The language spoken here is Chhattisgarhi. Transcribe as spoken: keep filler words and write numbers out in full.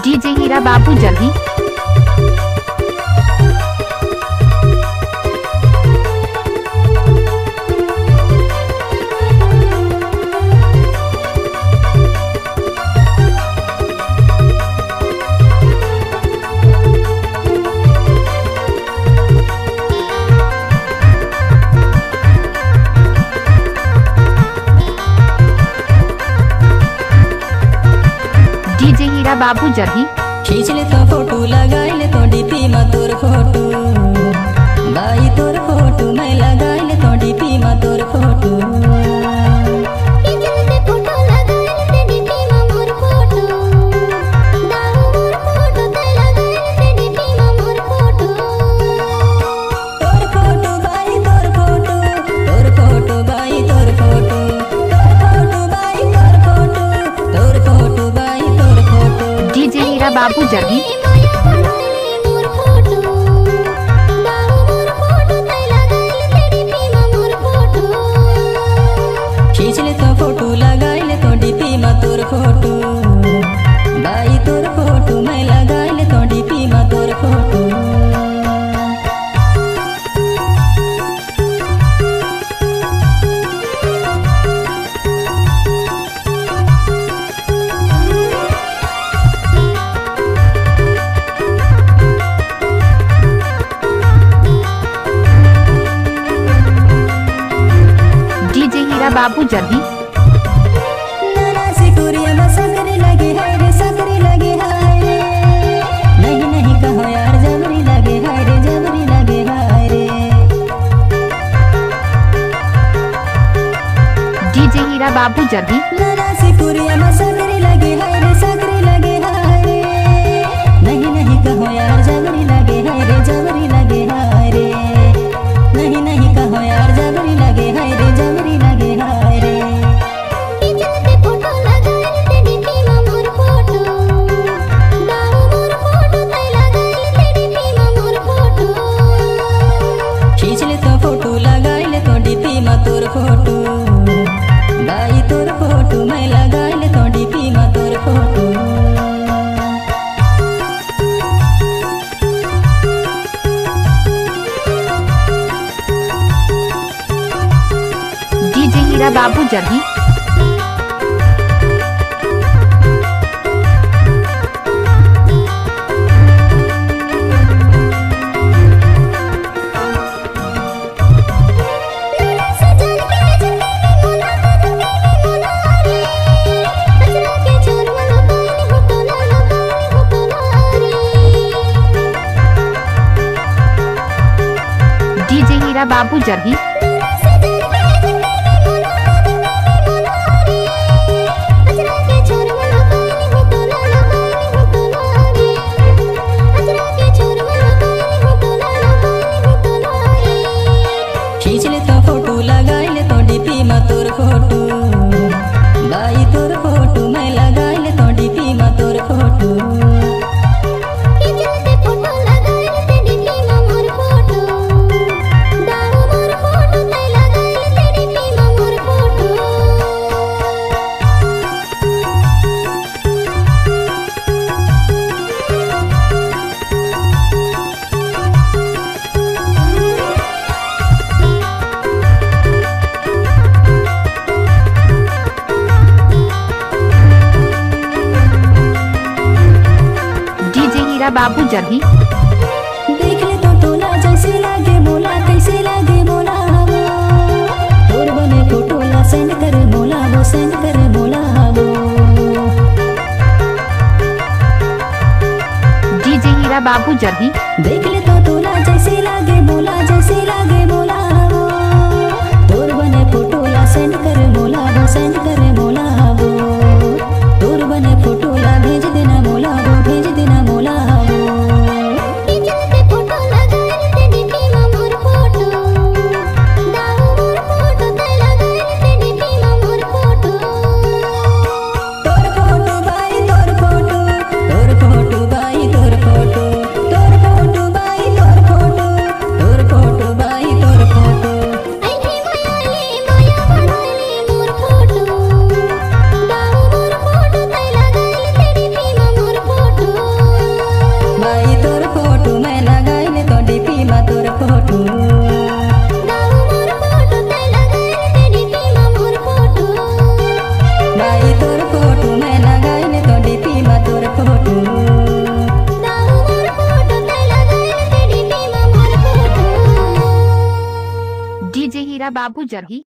DJ हीरा बाबू जल्दी। DJ हीरा बाबू जल्दी। खींच ले तो फोटो, लगाई ले तो डीपी मा तोर फोटो। बाई तोर फोटो, मैं लगाई ले तो डीपी मा तोर फोटो। खींच ले ते फोटो, लगाई ले ते डीपी मा मोर फोटो। दाऊ मोर फोटो, ते लगाई ले ते डीपी मा मोर फोटो। तोर फोटो बाई तोर फोटो, तोर फोटो बाई तोर फोटो, तोर फोटो बाई तोर फोटो, तोर फोटो बाई तोर फोटो। DJ हीरा बाबू जल्दी। मोर फोटो, दाऊ मोर फोटो, तै लगाई तेरी पीमा मोर फोटो। खींच ले तो फोटो, लगाई ले तो डीपी मा तोर फोटो। बाई तोर फोटो, मैं लगाई ले तो डीपी मा तोर फोटो। DJ हीरा बाबू जल्दी। नाना सिकुरिया में सकरी लगे हाय रे, सकरी लगे हाय रे। नहीं, नहीं कहो यार, जबरी लगे हाय रे, जबरी लगे हाय रे। DJ हीरा बाबू जल्दी। नाना सिकुरिया में सकरी लगे हाय रे, सकरी लगे हाय रे। नहीं, नहीं कहो यार, जबरी लगे हाय रे, जबरी लगे हाय रे। नहीं, नहीं कहो यार, जबरी लगे हाय रे, जबरी लगे हाय रे। खींच ले ते फोटो, लगाई ले ते डीपी मा मोर फोटो। दाऊ मोर फोटो, तै लगाई ले ते डीपी मा मोर फोटो। खींच ले तो फोटो, लगाई ले तो डीपी मा तोर फोटो। बाई तोर फोटो, मैं लगाई ले तो डीपी मा तोर फोटो। DJ हीरा बाबू जल्दी। DJ हीरा बाबू जल्दी। खींच ले तो फोटो, लगाई ले तो डीपी मा तोर फोटो। बाई तोर फोटो, मैं लगाई ले तो डीपी मा तोर फोटो। खींच ले ते फोटो, लगाई ले ते डीपी मा मोर फोटो। दाऊ मोर फोटो, तै लगाई ले ते डीपी मा मोर फोटो। DJ हीरा बाबू जल्दी। देख ले तो तोला जैसे लागे मोला, कैसे लागे मोला वो। तोर बने फोटो ला send कर मोला वो, send कर मोला वो। DJ हीरा बाबू जल्दी। देख ले तो तोला जैसे लागे मोला, जैसे लागे मोला वो। तोर बने फोटो ला send कर मोला वो, send कर मोला वो। तोर बने फोटो ला भेज देना मोला वो, भेज देना मोला वो। खींच ले ते फोटो, लगाई ले ते डीपी मा मोर फोटो। दाऊ मोर फोटो, तै लगाई ले ते डीपी मा मोर फोटो। तोर फोटो बाई तोर फोटो, तोर फोटो बाई तोर फोटो, तोर फोटो बाई बाबू जरही।